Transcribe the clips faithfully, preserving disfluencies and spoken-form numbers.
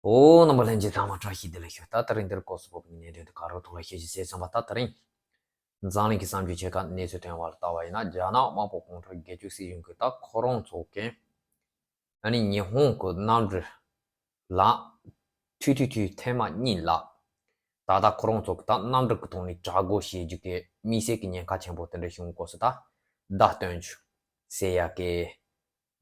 ཨོ། རྣམ་པ་ལྷན་རྒྱས་ཚང་མ་བཀྲ་ཤིས་བདེ་ལེགས་ཞུ། ད་དེ་རིང་འདིར་སྐོར་སུ་བབས་པའི་གནད་དོན་དེ་ག་རེ་ཐོག་ལ་བཤད་ཅིག་ཟེར་ཙམ་པ། ད་དེ་རིང་འཛམ་གླིང་གི་གསར་འགྱུར་ཆེ་ཁག་གནས་ཚུལ་ཐོན་པ་ལ་ལྟ་བ་ཡིན་ན། རྒྱ་ནག་དམར་པོ་གུང་ཁྲན་སྒེར་གཅོད་སྲིད་གཞུང་གིས་ད་ཁོ་རང་ཚོ་གི་ཨ་ནི་ཉི་ཧོང་གི་གནམ་གྲུ་ལ་ཐུག་ཐུག་ཐུག་ཐེངས་མ་གཉིས་ལ། ད་ལྟ་ཁོ་རང་ཚོ་གི་ད་གནམ་གྲུ་གི་ཐོག་ནས་དྲག་རྒོལ་བྱེད་རྒྱུ་གི་དམིགས་བསལ་གྱི་ཉེན་ཁ་ཆེན་པོ་དེ་འདྲ་བྱུང་སྐབས་སུ་ད་བརྡ་སྟོན་རྒྱུ་ཟེར་ཡ་གི་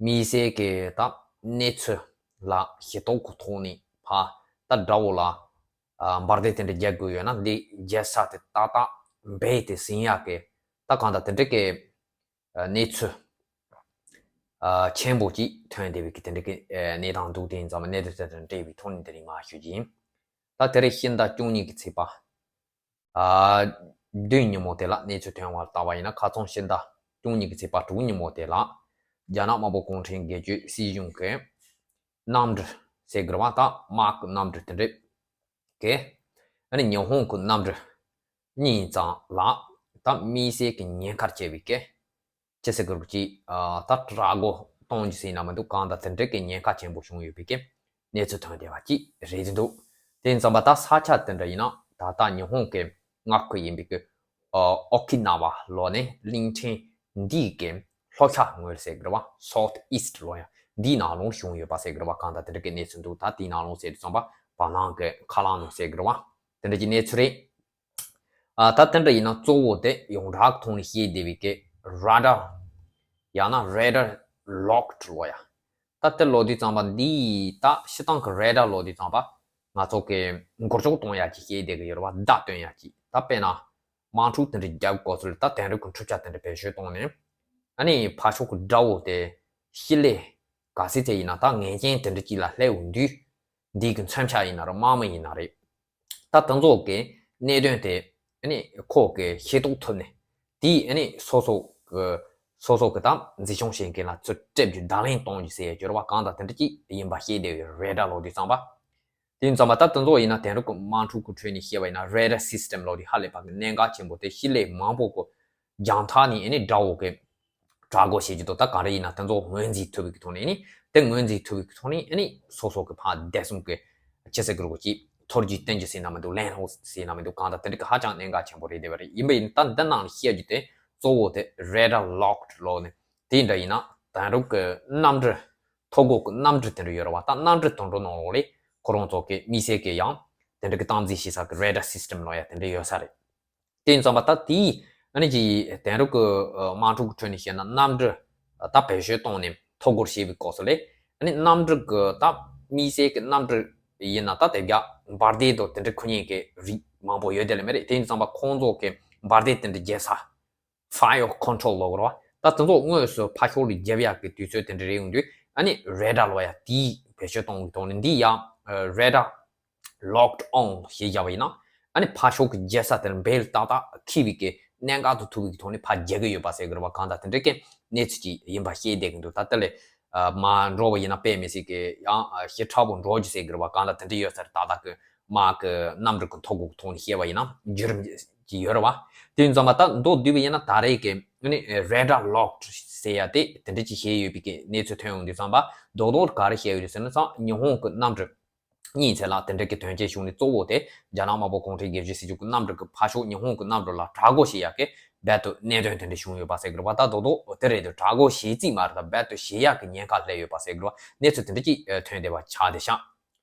དམིགས་བསལ་གྱི་ད་གནས་ཚུལ་ལ་ཤེས་རྟོགས་ཀྱི་ཐོག་ནས་ཕར་ད་དགྲ་བོ་ལ་ཨ་འབར་མདེལ་དེ་འདྲ་རྒྱག་དགོས་ཡོད་ན། འདི་རྒྱལ་ས་དེ་ཏག་ཏག་སྦས་ཏེ་ཟིན་ཡག་གི་ད་གང་ལྟར་དེ་འདྲ་གི་ཨ་གནས་ཚུལ་ཨ་ཆེན་པོ་ཅིག་ཐོན་བསྡད་པའི་གི་དེ་འདྲ་གི་ཨ་གནས་སྟངས་འདུག་དེ་ཡིན་ཙང་གནད་དོན་དེ་དང་འབྲེལ་བའི་ཐོག་ནས་དེ་རིང་མར་ཞུ་རྒྱུ་ཡིན། ད་དེ་རིང་ཕྱི་ཟླ་བཅུ་གཉིས་ཀྱི་ཚེས་པ་ཨ་བདུན་ཉིན་མོ་དེ་ལ་གནས་ཚུལ་ཐོན་པ་ལ་ལྟ་བ་ཡིན་ན། ཁ་སང་ཕྱི་ཟླ་བཅུ་གཉིས་ཀྱི་ཚེས་པ་དྲུག་ཉིན་མོ་དེ་ལ་རྒྱ་ནག་དམར་པོ་གུང་ཁྲན་སྒེར་གཅོད་སྲིད་གཞུང་གི་གནམ་གྲུ་ཟེར་དགོས་རེད་བ། ད་དམག་གི་གནམ་གྲུ་དེ་འདྲ་གི་ཨ་ནི་ཉི་ཧོང་གི་གནམ་གྲུ་གཉིས་ཙམ་ལ་ད་དམིགས་བསལ་གྱི་ཉེན་ཁ་ཆེ་བའི་གི་ཅི་ཟེར་དགོས་རེད་ཅིག་ཨ་ད་དྲག་རྒོལ་གཏོང་རྒྱུ་ཟེར་ན་མི་འདུག་གང་ལྟར་དེ་འདྲ་གི་ཉེན་ཁ་ཆེན་པོ་བྱུང་ཡོད་པའི་གི་གནས་ཚུལ་ཐོན་བསྡད་པ་ཅིག་རེད་འདུག་དེ་ཡིན་ཙང་པ་ད་ས་ཆ་དེ་འདྲ་ཡིན་ན། ད་ལྟ་ཉི་ཧོང་གི་མངའ་ཁུལ་ཡིན་པའི་གི་ཨ་ཨོ་ཁི་ན་ཝ་ལོ་ནས་གླིང་ཕྲན་འདི་གི་ལྷོ་ཤར་ངོས་ཟེར་དགོས་རེད་བ། South East ལོ་ཡ་འདིའི་ནང་ལོགས་བྱུང་ཡོད་པ་ཟེར་དགོས་རེད་བ། གང་ལྟར་དེ་འདྲ་གི་གནས་ཚུལ་འདུག་ད་དེའི་ནང་ལོགས་ཟེར་དུས་ཙམ་པ་བ་ལང་གི་ཁ་ལང་ནང་ཟེར་དགོས་རེད་བ། དེ་འདྲ་གི་གནས་ཚུལ་རེད། ཨ་ད་དེ་འདྲ་ཡིན་ན་གཙོ་བོ་དེ་ཡོངས་གྲགས་ཐོག་ནས་བཤད་བསྡད་པའི་གི་རེ་ཌར་ཡང་ན་རེ་ཌར་ལོག་ཌི་ལོ་ཡ། ད་དེ་ལོ་དུས་ཙམ་པ་འདི་ད་སྤྱིར་བཏང་གི་རེ་ཌར་ལོ་དུས་ཙམ་པ་ང་ཚོ་གི་མགོ་ལྕོག་གཏོང་ཡ་ཅིག་བཤད་བསྡད་གི་ཡོད་རེད་བ། བརྡ་སྟོན་ཡ་ཅིག་ད་དཔེར་ན་དམག་འཁྲུག་དེ་འདྲ་རྒྱབ་དགོས་ཚུལ། ད་དེང་རབས་ཀྱི་འཕྲུལ་ཆས་དེ་འདྲ་བེད་སྤྱོད་བཏང་ནས་ཨ་ནི་ཕར་ཕྱོགས་ཀྱི་དགྲ་བོ་དེ་ཤི་ལེ་ག་ཚོད་ཚད་ཡིན་ན་ད་ངན་རྐྱེན་དེ་འདྲ་ཅིག་ལ་སླེབས་ཡོང་དུས། འདི་གི་མཚོན་ཆ་ཡིན་ན་རེད། དམག་མི་ཡིན་ན་རེད། ད་དེ་ཚོ་གི་གནད་དོན་དེ་ཨ་ནི་ཁོ་གི་ཤེས་རྟོགས་ཐུབ་ནས། དེ་ཨ་ནི་སོ་སོ་གི་སོ་སོ་གི་ད་འཛིན་སྐྱོང་བྱེད་མཁན་ལ་ཚུར་སྤྲད་རྒྱུ། བརྡ་ལན་གཏོང་རྒྱུ་ཟེར་ཡ་ཅིག་ཡོད་རེད་བ། གང་ལྟར་དེ་འདྲ་ཅིག་ཡིན་པ་ཤེས་བསྡད་ཡོད་རེད། རེ་ཌར་ལོ་དུས་ཙམ་པ། དེ་ཡིན་ཙམ་པ་ད་དེ་ཚོ་ཡིན་ན་དེང་རབས་ཀྱི་དམག་འཁྲུག་གི་ཁྲོད་ནས་བཤད་པ་ཡིན་ན་རེ་ཌར་སིས་ཊེམ་ལོ་དེ་ཧ་ལས་པ་གི་གནད་འགག་ཆེན་པོ་དེ། ཤི་ལེ་མང་པོ་གི་རྒྱང་ཐག་ནས་ཨ་ནི་དགྲ་བོ་གི་དྲག་རྒོལ་བྱེད་ཀྱི་འདུག་ད་ག་རེ་ཡིན་ན་དེ་ཚོ་ངོས་འཛིན་ཐུབ་པའི་གི་ཐོག་ནས། ཨ་ནི་དེ་ངོས་འཛིན་ཐུབ་པའི་གི་ཐོག་ནས་ཨ་ནི་སོ་སོ་གི་ཕར་བདེ་སྲུང་གི་ཅི་ཟེར་དགོས་རེད་ཅིག་ཐོར་རྒྱུག་བསྟན་རྒྱུ་ཟེར་ན་མི་འདུག་ལན་སློག་ཟེར་ན་མི་འདུག་གང་ལྟར་དེ་འདྲ་གི་ཧ་ཅང་གནད་འགག་ཆེན་པོ་རེད་བསྡད་པ་རེད། ཡིན་པ་ཡིན་ད་འདི་ནང་ལ་བཤད་རྒྱུ་དེ་གཙོ་བོ་དེ་རེ་ཌར་ལོག་ཌི་ལོ་ནས། དེ་འདྲ་ཡིན་ན་དེང་རབས་ཀྱི་གནམ་གྲུ། མཐོ་སྒོ་གི་གནམ་གྲུ་དེ་འདྲ་ཡོད་རེད་བ། ད་གནམ་གྲུ་དེ་འདྲ་ནང་ལོགས་ལ་ཁོ་རང་ཚོ་གི་དམིགས་བསལ་གྱི་ཡང་དེ་འདྲ་གི་སྟངས་འཛིན་བྱེད་ས་གི་རེ་ཌར་སིས་ཊེམ་ལོ་ཡ་དེ་འདྲ་ཡོད་ས་རེད། དེ་ཡིན་ཙམ་པ་ད་དེའི་ཨ་ནི་ཅིག་དེང་རབས་ཀྱི་ཨ་དམག་འཁྲུག་གི་ཁྲོད་ནས་བཤད་ན་གནམ་གྲུ་ད་བེད་སྤྱོད་བཏང་ནས་མཐོ་སྒོར་བྱེད་པའི་སྐབས་སུ་ལ། ཨ་ནི་གནམ་གྲུ་གི་ད་དམིགས་བསལ་གྱི་གནམ་གྲུ་ཡིན་ན་ད་དེ་རྒྱ་འབར་མདེལ་དང་དེ་འདྲ་འཁུར་མཁན་གྱི་རིགས་མང་པོ་ཡོད་དེ་ལ་མ་རེད། དེ་ཡིན་ཙམ་པ་ཁོང་ཚོ་གི་འབར་མདེལ་དེ་འདྲ་རྒྱག་ས་Fire Control ལབ་དགོས་རེད་བ། ད་དེ་ཚོ་དངོས་སུ་ཕར་ཕྱོགས་ལ་རྒྱབ་ཡག་གི་དུས་ཚོད་དེ་འདྲ་རེད་ཡོང་དུས། ཨ་ནི་རེ་ཌར་ལབ་ཡ་དེའི་བེད་སྤྱོད་གཏོང་གི་ཐོག་ནས་འདི་ཡང་རེ་ཌར་ལོག་ཌི་ཨོན་ཞེས་བརྒྱབ་པ་ཡིན་ན། ཨ་ནི་ཕར་ཕྱོགས་ཀྱི་རྒྱལ་ས་དེར་འབེལ་ཏག་ཏག་འཁེལ་བའི་གི་གནད་འགག་ཏུ་ཐུག་པའི་གི་ཐོག་ནས་ཕར་རྒྱག་གི་ཡོད་པ་ཟེར་གི་རེད་བ། གང་ལྟར་དེ་འདྲའི་གི་གནས་ཚུལ་ཅིག་ཡིན་པ་ཤེས་བསྡད་གི་འདུག་ད་ལྟ་ལས་མ་འགྲོ་བ་ཡིན་ན་དཔེ་མི་སྲིད་གི་ཡང་ཞེ་དྲག་པོ་འགྲོ་རྒྱུ་ཟེར་གི་རེད་བ། གང་ལྟར་དེ་འདྲ་ཡོད་ས་རེད། ཏག་ཏག་གི་མ་གི་གནམ་གྲུ་གི་མཐོ་སྒོ་གི་ཐོག་ནས་བཤད་པ་ཡིན་ན་བརྒྱུད་རིམ་ཅིག་ཡོད་རེད་བ། དེ་ཡིན་ཙང་མ་ད་མདོར་བསྡུས་པ་ཡིན་ན་ད་རེས་ཀྱི་ཨ་ནི་རེ་ཌར་ལོག་ཌི་ཟེར་ཡ་དེ་དེ་འདྲ་ཅིག་བྱས་ཡོད་པའི་གི་གནས་ཚུལ་ཐོན་ཡོང་དུས་ཙམ་པ། རྡོག་རྡོག་ག་རེ་བཤད་ཡོད་རེད་ཟེར་ན་ཙང་ཉི་ཧོང་གི་གནམ་གྲུ་གཉིས་ཚད་ལ་དེ་འདྲ་གི་དོན་རྐྱེན་བྱུང་ནས། གཙོ་བོ་དེ་རྒྱ་ནག་དམར་པོ་གུང་ཁྲན་རྒྱལ་གཅེས་སྲིད་གཞུང་གི་གནམ་གྲུ་གི་ཕར་ཕྱོགས་ཉི་ཧོང་གི་གནམ་གྲུ་ལ་དྲག་རྒོལ་བྱེད་ཡག་གི་རྦད་དེ་གནད་དོན་དེ་འདྲ་བྱུང་ཡོད་པ་ཟེར་གི་རེད་བ། ད་རྡོག་རྡོག་དེ་རེད་དེ། དྲག་རྒོལ་བྱེད་རྩིས་མ་རེད། ད་རྦད་དེ་བྱེད་ཡག་གི་ཉེན་ཁ་སླེབས་ཡོད་པ་ཟེར་གི་རེད་བ། གནས་ཚུལ་དེ་འདྲ་ཅིག་ཐོན་བསྡད་པ་ཆགས་བསྡད་ཤག་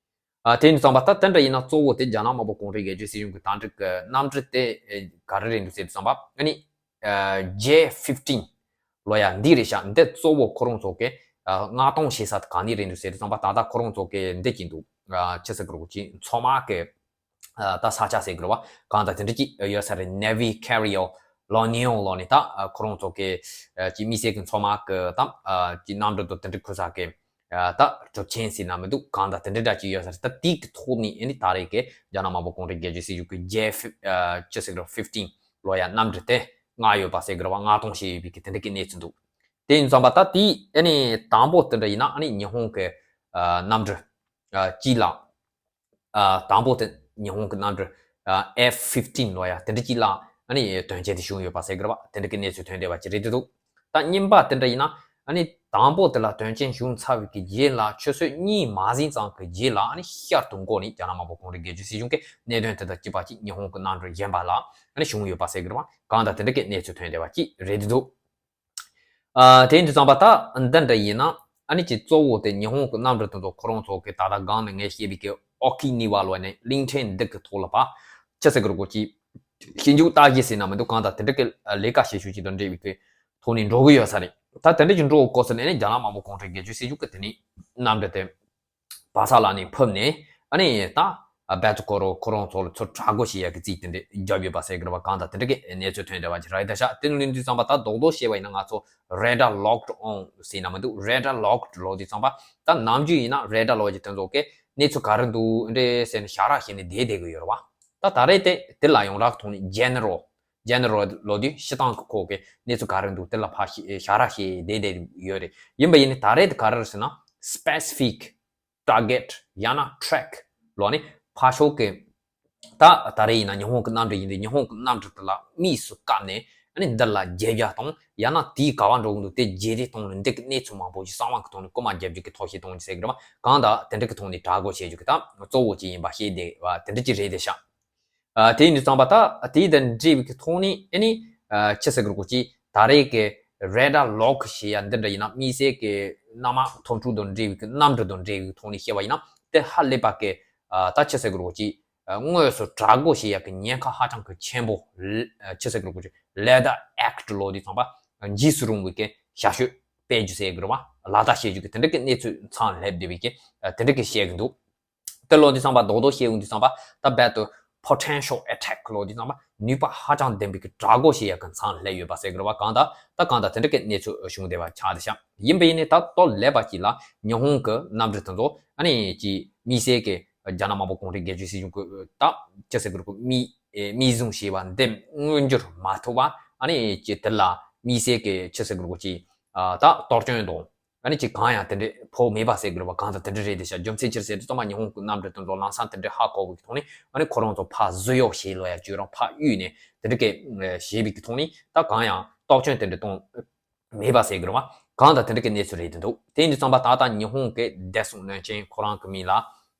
ཨ་དེ་ཡིན་ཙང་པ་ད་དེ་འདྲ་ཡིན་ན་གཙོ་བོ་དེ་རྒྱ་ནག་དམར་པོ་གུང་ཁྲན་རྒྱལ་གཅེས་སྲིད་གཞུང་གི་དེ་འདྲ་གི་གནམ་གྲུ་དེ་ག་རེ་རེད་འདུག་ཟེར་དུས་ཙམ་པ། ཨ་ནི་ཇེ་ཕིབ་ཊིན་ལོ་ཡ་འདི་རེད་ཤག་འདི་གཙོ་བོ་ཁོ་རང་ཚོ་གི་ཨ་མངགས་གཏོང་བྱེད་ས་དེ་ག་ནས་རེད་འདུག་ཟེར་དུས་ཙམ་པ། ད་ལྟ་ཁོ་རང་ཚོ་གི་འདི་གི་འདུག་ཨ་ཅི་ཟེར་དགོས་རེད་ཅིག་མཚོ་དམག་གི་ཨ་ད་ས་ཆ་ཟེར་དགོས་རེད་བ། གང་ལྟར་དེ་འདྲ་ཅིག་ཡོད་ས་རེད། Navy Carrier L'Oignon ལོ་ནས་ད་ཨ་ཁོ་རང་ཚོ་གི་ཨ་ཅིག་དམིགས་བསལ་གི་མཚོ་དམག་གི་ད་ཨ་ཅིག་གནམ་གྲུ་དང་དེ་འདྲ་འཁུར་ས་གི་ཨ་ད་གྲུ་ཆེན་ཟེར་ན་མི་འདུག་གང་ལྟར་དེ་འདྲ་འདྲ་ཅིག་ཡོད་ས་རེད། ད་དེའི་གི་ཐོག་ནས་ཨ་ནི་ད་རེས་གི་རྒྱ་ནག་དམར་པོ་གུང་ཁྲན་རྒྱལ་གཅེས་སྲིད་གཞུང་གི་ཇེ་ཕིབ་ཨ་ཅི་ཟེར་དགོས་རེད། ཕིབ་ཊིན་ལོ་ཡ་གནམ་གྲུ་དེ་མངགས་ཡོད་པ་ཟེར་དགོས་རེད་བ། མངགས་གཏོང་བྱས་ཡོད་པའི་གི་དེ་འདྲ་གི་གནས་ཚུལ་འདུག་དེ་ཡིན་ཙང་པ་ད་དེ་ཨ་ནི་དང་པོ་དེ་འདྲ་ཡིན་ན། ཨ་ནི་ཉི་ཧོང་གི་ཨ་གནམ་གྲུ་ཨ་གཅིག་ལ། ཨ་དང་པོ་དེ་ཉི་ཧོང་གི་གནམ་གྲུ་ཨ་ཨེཕ་ཕིབ་ཊིན་ལོ་ཡ་དེ་འདྲ་གཅིག་ལ་ཨ་ནི་དོན་རྐྱེན་དེ་བྱུང་ཡོད་པ་ཟེར་གི་རེད་བ། དེ་འདྲ་གི་གནས་ཚུལ་ཐོན་བསྡད་པ་ཅིག་རེད་འདུག་ད་གཉིས་པ་དེ་འདྲ་ཡིན་ན། ཨ་ནི་ དང་པོ་དེ་ལ་དོན་རྐྱེན་བྱུང་ཚར་བའི་གི་རྗེས་ལ་ཆུ་ཚོད་གཉིས་མ་ཟིན་ཙམ་གྱི་རྗེས་ལ་ཨ་ནི་ཤར་དུ་འགོ་ནས་རྒྱ་ནག་དམར་པོ་གུང་ཁྲན་སྒེར་གཅོད་སྲིད་གཞུང་གི་གནད་དོན་དེ་དང་གཅིག་པ་གཅིག་ཉི་ཧོང་གི་གནམ་གྲུ་གཞན་པ་ལ་ཨ་ནི་བྱུང་ཡོད་པ་ཟེར་གི་རེད་བ། གང་ལྟར་དེ་འདྲ་གི་གནས་ཚུལ་ཐོན་བསྡད་པ་གཅིག་རེད་འདུག་ཨ་དེ་ཡིན་དུས་ཙམ་པ་ད་འདི་འདྲ་ཡིན་ན་ཨ་ནི་ཅིག་གཙོ་བོ་དེ་ཉི་ཧོང་གི་གནམ་གྲུ་དེ་ཚོ་ཁོ་རང་ཚོ་གི་ད་ལྟ་སྒང་ནས་ངས་བཤད་པའི་གི་ཨོ་ཀི་ནི་ཝ་ལོ་ནས་གླིང་ཕྲན་འདི་གི་ཐོག་ལ་ཕ་ཆི་ཟེར་གི་རེད་གོ་ཅིག་ཞིབ་འཇུག་ལྟ་གཞི་ཟེར་ན་མི་འདུག་གང་ལྟར་དེ་འདྲ་གི་ལས་ཀ་བྱེད་ཤུགས་ཅིག་དང་འབྲེལ་བའི་གི་ཐོག་ནས་འགྲོ་གི་ཡོད་ས་རེད། ད་དེ་འདྲ་ཅིག་འགྲོ་དགོས་ས་ནས་རྒྱ་ནག་དམར་པོ་གུང་ཁྲན་སྒེར་གཅོད་སྲིད་གཞུང་གི་དེ་ནས་གནམ་གྲུ་དེ་བལ་ས་ལ་ནས་ཕུབ་ནས་ཨ་ནི་ད་རྦད་དེ་ཁོ་རང་ཁོ་རང་ཚོ་ལ་ཚུར་དྲག་རྒོལ་བྱེད་ཡག་གི་རྩིས་དེ་འདྲ་བརྒྱབ་ཡོད་པ་ཟེར་གི་རེད་བ། གང་ལྟར་དེ་འདྲ་གི་གནས་ཚུལ་ཐོན་བསྡད་པ་ཅིག་རེད། ད་ཤག་དེ་ནས་ལུས་དུས་ཙམ་པ་ད་རྡོག་རྡོག་བཤད་པ་ཡིན་ན་ང་ཚོ་རེ་ཌར་ལོག་ཌི་ཨོན་ཟེར་ན་མི་འདུག་རེ་ཌར་ལོག་ཌི་ལོག་དུས་ཙམ་པ་ད་ནམ་རྒྱུན་ཡིན་ན་རེ་ཌར་ལོག་ཌི་དེ་ཚོ་གི་གནས་ཚུལ་ག་རེ་འདུག་འདྲ་ཟེར་ནས་ཞལ་རག་བྱས་ནས་བསྡད་བསྡད་གི་ཡོད་རེད་བ། ད་ད་རེས་དེ་དེ་ལ་ཡོང་རག་ཐོག་ནས་ཇེ་ནེ་རལ་ཇེ་ནེ་རལ་ལོ་དུས་སྤྱིར་བཏང་གི་ཁོ་གི་གནས་ཚུལ་ག་རེ་འདུག་དེ་ལ་ཕར་ཞེ་ཞལ་རག་བྱས་བསྡད་བསྡད་ཡོད་རེད། ཡིན་པ་ཡིན་ནི་ད་རེས་དེ་ག་རེ་རེད་ཟེར་ན་སི་པེ་སི་ཕིག་ཊར་གེ་ཊི་ཡང་ན་ཊེ་རེག་ལོ་ནི་ཕར་ཕྱོགས་གི་ད་ད་རེས་ཡིན་ན་ཉི་ཧོང་གི་གནམ་གྲུ་ཡིན་དུས་ཉི་ཧོང་གི་གནམ་གྲུ་དེ་ལ་དམིགས་སུ་བཀར་ནས་ཨ་ནི་འདི་ལ་རྒྱལ་རྒྱ་དང་ཡང་ན་དེའི་ག་བ་འགྲོ་གི་འདུག་དེ་རྗེས་དེ་གཏོང་ནས་འདི་གི་གནས་ཚུལ་མང་པོ་ཞིག་གསང་བ་གི་ཐོག་ནས་རྐུ་མ་རྒྱབ་རྒྱུ་གི་ཐབས་ཤེས་གཏོང་རྒྱུ་ཟེར་གི་རེད་བ། གང་ལྟར་དེ་འདྲ་གི་ཐོག་ནས་དྲག་རྒོལ་བྱེད་རྒྱུ་གི་ད་གཙོ་བོ་ཅིག་ཡིན་པ་ཤེས་བསྡད་པ་དེ་འདྲ་ཅིག་རེད་དེ་ཤག་ཨ་དེ་ཡིན་དུས་ཙམ་པ་ད་དེའི་དང་འབྲེལ་བའི་གི་ཐོག་ནས་ཨ་ནི་ཨ་ཆི་ཟེར་དགོས་རེད་གོ་ཅིག་ད་རེས་ཀྱི་རེ་ཌར་ལོག་ཌི་ཞེས་ཡ་འདི་འདྲ་ཡིན་ན་དམིགས་བསལ་གྱི་གནམ་དམག་ཐོབ་ཕྲུག་དང་འབྲེལ་བའི་གི་གནམ་གྲུ་དང་འབྲེལ་བའི་གི་ཐོག་ནས་བཤད་པ་ཡིན་ན་དེ་ཧ་ལས་པ་གི་ཨ་ད་ཆི་ཟེར་དགོས་རེད་གོ་ཅིག་ཨ་དངོས་སུ་དྲག་རྒོལ་བྱེད་ཡ་གི་ཉེན་ཁ་ཧ་ཅང་གི་ཆེན་པོ་ལ་ཨ་ཆི་ཟེར་དགོས་རེད་གོ་ཅིག་ལེ་དར་ཨེག་ཊི་ལོ་དུས་ཙམ་པ་འཇིགས་སུ་རུང་བའི་གི་ཞབས་ཞུ་སྤེལ་རྒྱུ་ཟེར་དགོས་རེད་བ། ལག་བསྟར་བྱེད་རྒྱུ་གི་དེ་འདྲ་གི་གནས་ཚུལ་མཚམས་སླེབས་བསྡད་པའི་གི་ཨ་དེ་འདྲ་གི་བཤད་གི་འདུག་དེ་ལོ་དུས་ཙམ་པ་རྡོག་རྡོག་བཤད་ཡོང་དུས་ཙམ་པ་ད་རྦད་དེ་potential attack ལོ་དུས་ཙམ་པ་ནུས་པ་ཧ་ཅང་ལྡན་པའི་གི་དྲག་རྒོལ་བྱེད་ཡག་གི་མཚམས་སླེབས་ཡོད་པ་ཟེར་གི་རེད་བ། གང་ལྟར་ད་གང་ལྟར་དེ་འདྲ་གི་གནས་ཚུལ་བྱུང་བསྡད་པ་ཆགས་བསྡད་ཤག་ཡིན་པ་ཡིན་ནའི་ད་ལྟོ་ལས་པ་གཅིག་ལ་ཉི་ཧོང་གི་གནམ་གྲུ་དེ་ཚོ་ཨ་ནི་ཅིག་དམིགས་བསལ་གི་རྒྱ་ནག་དམར་པོ་གུང་ཁྲན་སྒེར་གཅོད་སྲིད་གཞུང་གི་ད་ཅི་ཟེར་གི་རེད་གོ་མིས་ཨེ་མིས་བཟུང་བྱས་པ་འདེམས་མངོན་འགྱུར་མ་ཐུབ་པ་ཨ་ནི་ཅིག་དེ་ལ་དམིགས་བསལ་གི་ཅི་ཟེར་གི་རེད་གོ་ཅིག་ཨ་ད་གཏོར་སྐྱོན་དང་། ཨ་ནི་ཅིག་གང་ཡང་དེ་འདྲའི་ཕོག་མེད་པ་ཟེར་དགོས་རེད་བ། གང་ལྟར་དེ་འདྲ་རེད་དེ་ཤག་རྒྱུ་མཚན་ཅི་རེད་ཟེར་དུས་ཙམ་པ་ཉི་ཧོང་གི་གནམ་གྲུ་དེ་ཚོ་ལམ་སང་དེ་འདྲའི་ཧ་གོ་བའི་ཐོག་ནས་ཨ་ནི་ཁོ་རང་ཚོ་ཕར་བཟོ་གཡོག་བྱེད་ལོ་ཡ་བཅོས་རང་ཕར་གཡུགས་ནས་དེ་འདྲ་གི་བྱེད་པའི་གི་ཐོག་ནས་ད་གང་ཡང་གཏོར་སྐྱོན་དེ་འདྲ་གཏོང་མེད་པ་ཟེར་དགོས་རེད་བ། གང་ལྟར་དེ་འདྲ་གི་གནས་ཚུལ་རེད་དེ་འདུག་དེ་ཡིན་དུས་ཙམ་པ་ད་ལྟ་ཉི་ཧོང་གི་བདེ་སྲུང་བློན་ཆེན་ཁོ་རང་གི་མིང་ལ་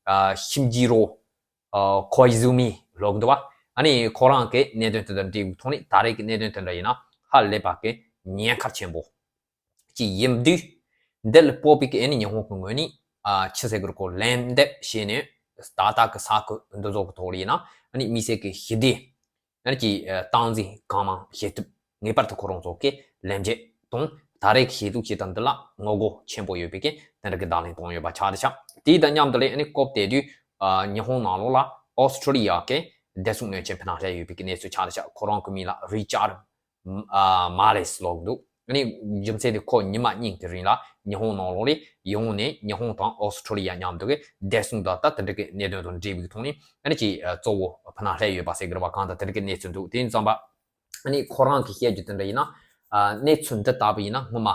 ཨ་ཤིན་ཇི་རོ་ཨ་ཁོ་ཨི་ཟུ་མི་ལབ་གི་འདུག་བ། ཨ་ནི་ཁོ་རང་གི་གནད་དོན་དེ་དང་འབྲེལ་བའི་ཐོག་ནས་ད་རེས་ཀྱི་གནད་དོན་དེ་འདྲ་ཡིན་ན་ཧ་ལས་པ་གི་ཉེན་ཁ་ཆེན་པོ། ཅིག་ཡིན་དུས། འདི་ལ་སྤོབས་པའི་ཨ་ནི་ཉི་ཧོང་གི་ངོས་ནས་ཨ་ཆི་ཟེར་དགོས་རེད་གོ་ལན་འདེབས་བྱས་ནས་ད་ལྟ་གི་ས་ཁུལ་འདི་ཚོ་གི་ཐོག་ལ་ཡིན་ན་ཨ་ནི་དམིགས་བསལ་གྱི་ཞི་བདེ་ཨ་ནི་ཅིག་ཨ་སྟངས་འཛིན་གང་མང་བྱེད་ཐུབ་ངེས་པར་དུ་ཁོ་རང་ཚོ་གི་ལམ་བྱེད་དང་ད་རེས་ཀྱི་བྱེད་ལུགས་ཅིག་དང་འདི་ལ་ངོ་རྒོལ་ཆེན་པོ་ཡོད་པའི་གི་དེ་འདྲ་གི་བརྡ་ལན་བཏང་ཡོད་པ་ཆགས་བསྡད་ཤག་དེའི་དང་མཉམ་དུ་ལ་ཨ་ནི་སྐབས་དེ་དུས་ཨ་ཉི་ཧོང་ནང་ལོགས་ལ་ཨོ་སི་ཁྲུ་ལི་ཡ་གི་བདེ་སྲུང་བློན་ཆེན་ཕེབས་གནང་སླེབས་ཡོད་པའི་གི་གནས་ཚུལ་ཆགས་བསྡད་ཤག་ཁོ་རང་གི་མིང་ལ་རི་ཅར་མ་ལེས་ལབ་འདུག་ཨ་ནི་རྒྱུ་མཚན་དེ་ཁོ་ཉི་མ་གཉིས་ཀྱི་རིང་ལ་ཉི་ཧོང་ནང་ལོགས་ལ་ཡོང་ནས་ཉི་ཧོང་དང་ཨོ་སི་ཁྲུ་ལི་ཡ་མཉམ་དུ་གི་བདེ་སྲུང་དང་ད་དེ་འདྲ་གི་གནད་དོན་དང་འབྲེལ་བའི་ཐོག་ནས་ཨ་ནི་ཅིག་གཙོ་བོ་ཕེབས་གནང་སླེབས་ཡོད་པ་ཟེར་གི་རེད་བ། གང་ལྟར་དེ་འདྲ་གི་གནས་ཚུལ་འདུག་དེ་ཡིན་ཙམ་པ་ཨ་ནི་ཁོ་རང་གི་བཤད་རྒྱུ་དེ་འདྲ་ཡིན་ན་གནས་ཚུལ་འདི་ལྟ་བུ་ཡིན་ན་སྔོན་མ་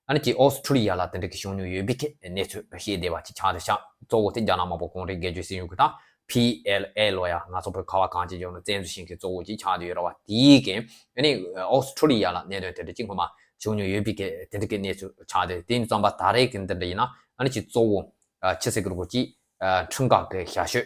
ཨ་ནི་ཅིག་ཨོ་སི་ཁྲུ་ལི་ཡ་ལ་དེ་འདྲ་གི་བྱུང་མྱོང་ཡོད་པའི་གི་གནས་ཚུལ་བཤད་བསྡད་པ་ཅིག་ཆགས་བསྡད་ཤག་གཙོ་བོ་དེ་རྒྱ་ནག་དམར་པོ་གུང་ཁྲན་སྒེར་གཅོད་སྲིད་གཞུང་གི་དང་། པི་ཨེལ་ཨེ་ལབ་ཡ་ང་ཚོ་བོད་ཁ་བ་གངས་ཅན་ལྗོངས་ལ་བཙན་འཛུལ་བྱེད་མཁན་གཙོ་བོ་ཅིག་ཆགས་བསྡད་ཡོད་རེད་བ། དེའི་གི་ཨ་ནི་ཨོ་སི་ཁྲུ་ལི་ཡ་ལ་གནད་དོན་དེ་འདྲ་ཅིག་སྔོན་མ་བྱུང་མྱོང་ཡོད་པའི་གི་དེ་འདྲ་གི་གནས་ཚུལ་ཆགས་བསྡད། དེ་ཡིན་ཙམ་པ་ད་རེས་གི་འདི་འདྲ་ཡིན་ན་ཨ་ནི་ཅིག་གཙོ་བོ་ཨ་ཆི་ཟེར་གི་རེད་གོ་ཅིག་ཨ་ཁྲིམས་ཁང་གི་ཞབས་ཞུ་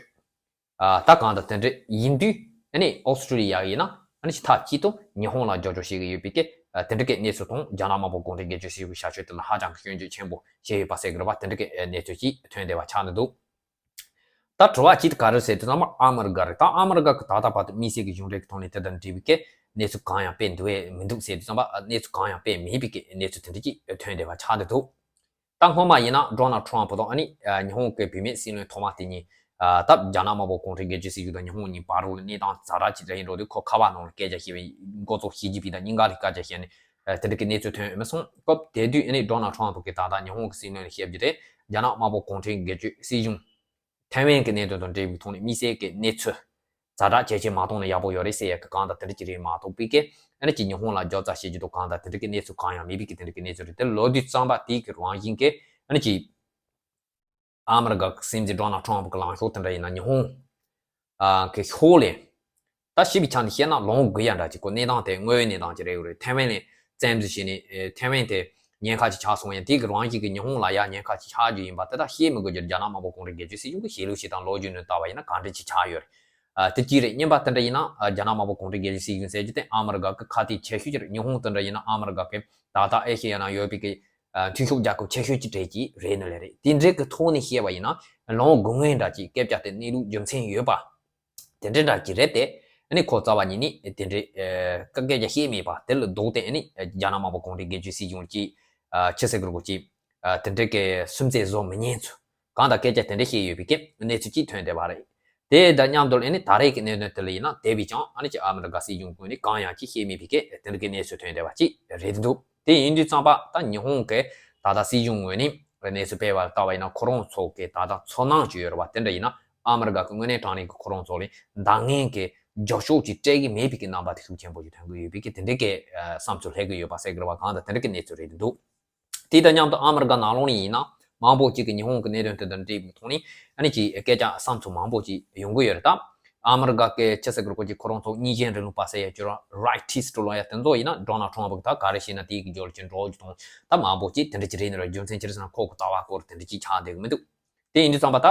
ཨ་ད་གང་ལྟར་དེ་འདྲ་ཡིན་དུས་ཨ་ནི་ཨོ་སི་ཁྲུ་ལི་ཡ་ཡིན་ན་ཨ་ནི་ཅིག་མཐའ་གཅིག་ཏུ་ཉི་ཧོང་ལ་རྒྱབ་སྐྱོར་བྱེད་གི་ཡོད་པའི་གི་ཨ་དེ་འདྲ་གི་གནས་ཚུལ་དང་རྒྱ་ནག་དམར་པོ་གུང་ཁྲན་སྒེར་གཅོད་སྲིད་གཞུང་གི་ཞབས་ཞུ་དེ་ལ་ཧ་ཅང་གི་སྐྱོན་བརྗོད་ཆེན་པོ་བྱས་ཡོད་པ་ཟེར་གི་རེད་བ། དེ་འདྲ་གི་ཨ་གནས་ཚུལ་ཅིག་ཐོན་བསྡད་པ་ཆགས་ནས་འདུག་ད་དྲི་བ་གཅིག་དེ་ག་རེ་ཟེར་དུས་ཙམ་པ་ཨ་མི་རི་ཀ་རེད། ད་ཨ་མི་རི་ཀ་གི་ད་ལྟ་བར་དུ་དམིགས་བསལ་གྱི་གཞུང་འབྲེལ་གྱི་ཐོག་ནས་དེ་དང་འབྲེལ་བའི་གི་གནས་ཚུལ་གང་ཡང་སྤེལ་འདུག་གས་མི་འདུག་ཟེར་དུས་ཙམ་པ་གནས་ཚུལ་གང་ཡང་སྤེལ་མེད་པའི་གི་གནས་ཚུལ་དེ་འདྲ་ཅིག་ཐོན་བསྡད་པ་ཆགས་བསྡད་འདུག་ད་སྔོན་མ་ཡིན་ན་ཌོ་ནལ་ཊམ་པ་དང་ཨ་ནི་ཉི་ཧོང་གི་བུད་མེད་སྲིད་བློན་ཐོག་མ་དེ་གཉིས་ད་རྒྱ་ནག་དམར་པོ་གུང་ཁྲན་སྒེར་གཅོད་སྲིད་གཞུང་དང་ཉི་ཧོང་གཉིས་བར་ལ་གནས་སྟངས་ཛ་དྲག་ཅིག་རེད་འགྲོ་དུས་ཁོ་ཁ་པར་ནང་ལ་སྐད་ཆ་བཤད་པའི་འགོ་གཙོ་ཞི་ཅིན་ཕིང་དང་གཉིས་ཀ་ལ་སྐད་ཆ་བཤད་ནས་དེ་འདྲ་གི་གནས་ཚུལ་ཐོན་ཡོད་མ་སོང་། སྐབས་དེ་དུས་ཨ་ནི་ཌོ་ནལ་ཊམ་པ་གིས་ད་ལྟ་ཉི་ཧོང་གི་སྲིད་བློན་ལ་བཤད་རྒྱུ་དེ་རྒྱ་ནག་དམར་པོ་གུང་ཁྲན་སྒེར་གཅོད་སྲིད་གཞུང་ཐའེ་ཝན་གྱི་གནད་དོན་དང་འབྲེལ་བའི་ཐོག་ནས་དམིགས་བསལ་གྱི་གནས་ཚུལ་ཛ་དྲག་ཇེ་ཆེ་མ་གཏོང་ན་ཡག་པོ་ཡོད་རེད་ཟེར་ཡག་གི་གང་ལྟར་དེ་འདྲ་ཅིག་རེད་མ་གཏོགས་པའི་གི་ཨ་ནི་ཅིག་ཉི་ཧོང་ལ་རྒྱབ་རྩ་བྱེད་རྒྱུ་དང་གང་ལྟར་དེ་འདྲ་གི་གནས་ཚུལ་གང་ཡང་མེད་པའི་གི་དེ་འདྲ་གི་གནས་ཚུལ་རེད། དེ་ལོ་དུས་ཙམ་པ་དེའི་གི་རང་བཞིན་གྱི་ཨ་ནི་ཅིག་ཨ་མི་རི་ཀ་གི་སྲིད་འཛིན་ཌོ་ནལ་ཊམ་པ་གི་ལངས་ཕྱོགས་དེ་འདྲ་ཡིན་ན་ཉི་ཧོང་ཨ་གི་ཕྱོགས་ལས་ད་ཞིབ་པའི་ཆ་ནས་བཤད་ན་ལོང་དགོས་ཡ་འདྲ་ཅིག་གོ་གནས་སྟངས་དེ་དངོས་ཡོད་གནས་སྟངས་ཅིག་རེད་ཡོད་རེད། ཐའེ་ཝན་ལ་བཙན་འཛུལ་བྱས་ནས་ཨེ་ཐའེ་ཝན་དེ་ ཉེན་ཁ་ཅིག་ཆགས་སོང་ཡང་དེ་གི་རང་བཞིན་གྱི་ཉི་ཧོང་ལ་ཡང་ཉེན་ཁ་ཅིག་ཆགས་རྒྱུ་ཡིན་པ་དེ་དག་བཤད་མི་དགོས་རྒྱུར་རྒྱ་ནག་དམར་པོ་གུང་ཁྲན་སྒེར་གཅོད་སྲིད་གཞུང་གི་ཤེས་ལུགས་ཤིག་དང་ལོ་རྒྱུས་ནས་ལྟ་བ་ཡིན་ན་གང་འདྲ་ཅིག་ཆགས་ཡོད་རེད། ཨ་དེ་གཅིག་རེད། གཉིས་པ་དེ་འདྲ་ཡིན་ན་ཨ་རྒྱ་ནག་དམར་པོ་གུང་ཁྲན་སྒེར་གཅོད་སྲིད་གཞུང་ཟེར་རྒྱུ་དེ་ཨ་མི་རི་ཀ་གི་ཁ་གཏད་ཆེ་ཤོས་ཅིག་རེད། ཉི་ཧོང་དེ་འདྲ་ཡིན་ན་ཨ་མི་རི་ཀ་གི་ད་ལྟ་ཨེ་ཤེ་ཡ་ནང་ཡོད་པའི་གི་ཨ་མཐུན་ཕྱོགས་རྒྱལ་ཁབ་ཆེ་ཤོས་ཅིག་གྲས་ཀྱི་རེད་ནི་ལས་རེད། དེ་འདྲའི་གི་ཐོག་ནས་བཤད་པ་ཡིན་ན་ལོ་དགུ་སྔོན་འདྲ་ཅིག་སྐད་ཆ་དེ་གནས་ལུགས་རྒྱུ་མཚན་ཡོད་པ། དེ་འདྲའི་འདྲ་ཅིག་རེད་དེ། ཨ་ནི་ཁོ་རྩ་བ་ཉིད་ནས་དེ་འདྲའི་ཨ་སྐད་ཆ་བཤད་མེད་པ་དེ་ལ་ལྡོག་སྟེ་ཨ་ནི་རྒྱ་ནག་དམར་པོ་གུང་ཁྲན་སྒེར་གཅོད་སྲིད་གཞུང་གི་ཨ་ཕྱི་སྲིད་གི་རོགས་ཀྱི་ཨ་དེ་འདྲའི་གི་སུན་གཙེར་བཟོ་མི་ཉན་ཚུལ་གང་དང་སྐད་ཆ་དེ་འདྲ་བཤད་ཡོད་པའི་གི་གནས་ཚུལ་ཅིག་ཐོན་བསྡད་པ་རེད། དེ་དང་མཉམ་དུ་ཨ་ནི་ད་རེས་ཀྱི་གནད་དོན་དེ་ལ་ཡིན་ན་དེ་བས་ཀྱང་ཨ་ནི་ཅིག་ཨ་མི་རི་ཀ་སྲིད་གཞུང་ངོས་ནས་གང་ཡང་ཅིག་བཤད་མེད་པའི་གི་དེ་འདྲ་གི་གནས་ཚུལ་ཐོན་བསྡད་པ་ཅིག་རེད་འདུག་དེ་ཡིན་དུས་ཙམ་པ་ད་ཉི་ཧོང་གི་ད་ལྟ་སྲིད་གཞུང་ངོས་ནས་གནས་ཚུལ་སྤེལ་བར་ལྟ་བ་ཡིན་ན་ཁོ་རང་ཚོ་གི་ད་ལྟ་ཚོར་སྣང་ཅིག་ཡོད་རེད་བ། དེ་འདྲ་ཡིན་ན་ཨ་མི་རི་ཀ་གི་དངོས་གནས་དྲང་གནས་ཀྱི་ཁོ་རང་ཚོ་ལ་འདང་ངེས་ཀྱི་རྒྱབ་སྐྱོར་ཅིག་སྤྲད་ཀྱི་མེད་པའི་གི་རྣམ་པ་དེ་ཤུགས་ཆེན་པོ་ཞིག་ཐོན་གྱི་ཡོད་པའི་གི་དེ་འདྲའི་གི་ཨ་བསམ་ཚུལ་སླེབས་ཀྱི་ཡོད་པ་ཟེར་གི་རེད་བ། གང་ལྟར་དེ་འདྲའི་གི་གནས་ཚུལ་རེད་འདུག་དེ་དང་མཉམ་དུ་ཨ་མི་རི་ཀ་ནང་ལོགས་ནས་ཡིན་ན་མང་པོ་ཅིག་གི་ཉི་ཧོང་གི་གནད་དོན་དེ་དང་འབྲེལ་བའི་ཐོག་ནས་ཨ་ནི་ཅིག་སྐད་ཆ་བསམ་ཚུལ་མང་པོ་ཅིག་ཡོང་གི་ཡོད་རེད་ད། ཨ་མི་རི་ཀ་གི་ཕྱི་སྲིད་ཀྱི་སྐོར་གྱི་ཁོ་རང་ཚོ་གཉིས་ཆེན་རིང་ལུགས་པ་ཟེར་ཡ་ཅོ་ར་རའི་ཊིས་ཊི་ལོ་ཡ་དེ་ཚོ་ཡིན་ན་ཌོ་ནལ་ཊམ་ཕ་གི་ད་ག་རེ་བཤད་ན་དེའི་གི་རྒྱུ་རྐྱེན་འགྲོ་རྒྱུ་དང་ད་མང་པོ་ཅིག་དེ་འདྲ་ཅིག་རེད་ནི་ར། རྒྱུ་མཚན་ཅི་རེད་ཟེར་ན་ཁོ་གི་ལྟ་བ་སྐོར་དེ་འདྲ་ཅིག་ཆགས་བསྡད་གི་མི་འདུག་དེ་ཡིན་དུས་ཙམ་པ་ད་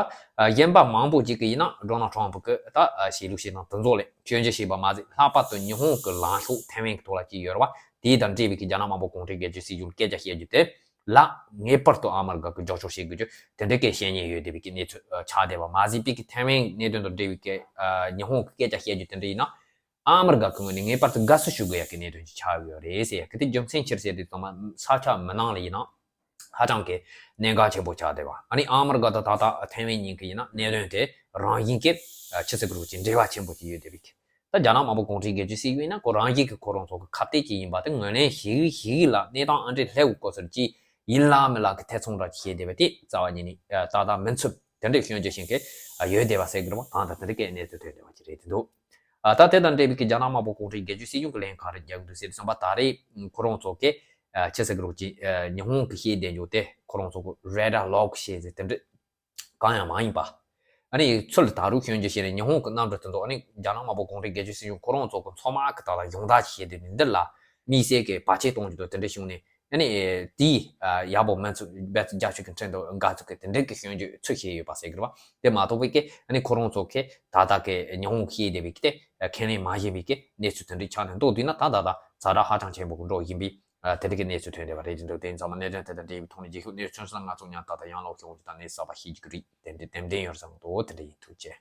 གཞན་པ་མང་པོ་ཅིག་གི་ཡིན་ན་ཌོ་ནལ་ཊམ་ཕ་གི་ད་བཤད་ལུགས་བཤད་སྟངས་དེ་ཚོ་ལས་སྐྱོན་བརྗོད་བྱས་པ་མ་ཟད་ལྷག་པར་དུ་ཉི་ཧོང་གི་ལངས་ཕྱོགས་ཐའེ་ཝན་གི་ཐོག་ལ་ཅིག་ཡོད་རེད་བ། དེ་དང་འབྲེལ་བའི་གི་རྒྱ་ནག་དམར་པོ་གུང་ཁྲན་སྒེར་གཅོད་སྲིད་གཞུང་སྐད་ཆ་བཤད་རྒྱུ་དེ་ལ་ངེས་པར་དུ་ཨ་མི་རི་ཀ་གི་རྒྱབ་སྐྱོར་བྱེད་དགོས་རྒྱུ་དེ་འདྲའི་སྐད་བཤད་མཁན་ཡོད་བསྡད་པའི་གི་གནས་ཚུལ་ཨ་ཆགས་བསྡད་པ་མ་ཟད་པའི་གི་ཐའེ་ཝན་གནད་དོན་དང་འབྲེལ་བའི་གི་ཨ་ཉི་ཧོང་གི་སྐད་ཆ་བཤད་རྒྱུ་དེ་འདྲ་ཡིན་ན་ཨ་མི་རི་ཀ་གི་ངོས་ནས་ངེས་པར་དུ་དགའ་བསུ་ཞུ་དགོས་ཡ་གི་གནད་དོན་ཅིག་ཆགས་ཡོད་རེད་ཟེར་ཡ་གི་དེ་རྒྱུ་མཚན་ཅི་རེད་ཟེར་དུས་ཙམ་པ་ས་ཆ་མི་ནང་ལ་ཡིན་ན་ཧ་ཅང་གི་གནད་འགག་ཆེན་པོ་ཆགས་བསྡད་པ། ཨ་ནི་ཨ་མི་རི་ཀ་དང་ད་ལྟ་ཐའེ་ཝན་གཉིས་ཀྱི་ཡིན་ན་གནད་དོན་དེ་རང་བཞིན་གྱི་ཨ་ཕྱི་སྲིད་ཀྱི་རོགས་ཀྱི་འབྲེལ་བ་ཆེན་པོ་ཅིག་ཡོད་བསྡད་པའི་གི་ད་རྒྱ་ནག་དམར་པོ་གུང་ཁྲན་སྒེར་གཅོད་སྲིད་གཞུང་ཡིན་ན་ཁོ་རང་བཞིན་གྱི་ཁོ་རང་ཚོ་གི་ཁ་གཏད་ཅིག་ཡིན་པ་དེ་ངོས་ལེན་ཞིག་ཞིག་ལ་གནས་སྟངས་ཨ་འདྲས་སླེབས་དགོས་ས་ཅིག་ཡིན་ལ་མིན་ལ་གི་ཐེ་ཚོམ་འདྲ་ཅིག་བྱས་བསྡད་པ་དེ་རྩ་བ་ཉིད་ནས་ཨ་ཏག་ཏག་མིན་ཚུལ་དེ་འདྲའི་སྐྱོན་བརྗོད་བྱེད་མཁན་ཨ་ཡོད་བསྡད་པ་ཟེར་གི་རེད་བ། གང་ལྟར་དེ་འདྲའི་སྐད་གནས་ཚུལ་ཐོན་བསྡད་པ་ཅིག་རེད་དེ་འདུག་ཨ་ད་དེ་དང་འབྲེལ་བའི་གི་རྒྱ་ནག་དམར་པོ་གུང་ཁྲན་སྒེར་གཅོད་སྲིད་གཞུང་གི་ལན་ག་རེ་རྒྱག་གི་འདུག་ཟེར་དུས་ཙམ་པ་ད་རེས་ཁོ་རང་ཚོ་གི་ཨ་ཕྱི་སྲིད་ཀྱི་རོགས་ཀྱི་ཨ་ཉི་ཧོང་གི་བཤད་བསྡད་རྒྱུ་དེ་ཁོ་རང་ཚོ་གི་རེ་ཌར་ལོག་བྱས་ཟེར་དེ་འདྲ་གང་ཡང་མ་ཡིན་པ། ཨ་ནི་ཚུལ་ད་རུང་སྐྱོན་བརྗོད་བྱས་ནས་ཉི་ཧོང་གི་གནམ་གྲུ་དེ་ཚོ་ཨ་ནི་རྒྱ་ནག་དམར་པོ་གུང་ཁྲན་སྒེར་གཅོད་སྲིད་གཞུང་ཁོ་རང་ཚོ་གི་མཚོ་དམག་གི་ཐོག་ལ་སྦྱོང་བརྡར་བྱས་ཏེ་མི་འདི་ལ་དམིགས་བསལ་གྱི་བར་ཆད་གཏོང་རྒྱུ་དང་དེ་འདྲ་བྱུང་ནས་ཨ་ནི་དེའི་ཡག་པོ་མིན་ཚུལ་རྦད་དེ་རྒྱ་ཆོས་ཀྱི་ཁྲིམས་དང་འགལ་ཚུལ་གྱི་དེ་འདྲ་གི་སྐྱོན་བརྗོད་ཚུལ་བྱས་ཡོད་པ་ཟེར་གི་རེད་བ། དེ་མ་གཏོགས་པའི་གི་ཨ་ནི་ཁོ་རང་ཚོ་གི་ད་ལྟ་གི་ཉི་ཧོང་གི་བཤད་བསྡད་པའི་གི་དེ་ཁས་ལེན་མ་བྱས་པའི་གི་གནས་ཚུལ་དེ་འདྲ་ཆགས་ནས་མདོར་བསྡུས་ན་ད་ད་ལྟ་ཛ་དྲག་ཧ་ཅང་ཆེན་པོ་གི་འགྲོ་བཞིན་པའི། ཨ་དེ་འདྲ་གི་གནས་ཚུལ་ཐོན་བསྡད་པ་རེད། དེ་འདྲ་དེ་ཚང་མ་གནད་དོན་དེ་དང་འབྲེལ་བའི་ཐོག་ནས་རྗེས་ཤུལ་གནས་ཚུལ་སོང་ཙང་ང་ཚོ་མཉམ་དུ་ད་ལྟ་ཡང་ལོག་ཤོག་ཅིག་དང་གནས་ཚུལ་གསར་པ་ཤེས་རྒྱུ་གི་རེད། དེ་འདྲ་ཏན་ཏན་ཡོད་བསམ་འདུག་དེ་འདྲ་ཡིན། ཐུགས་རྗེ་ཆེ།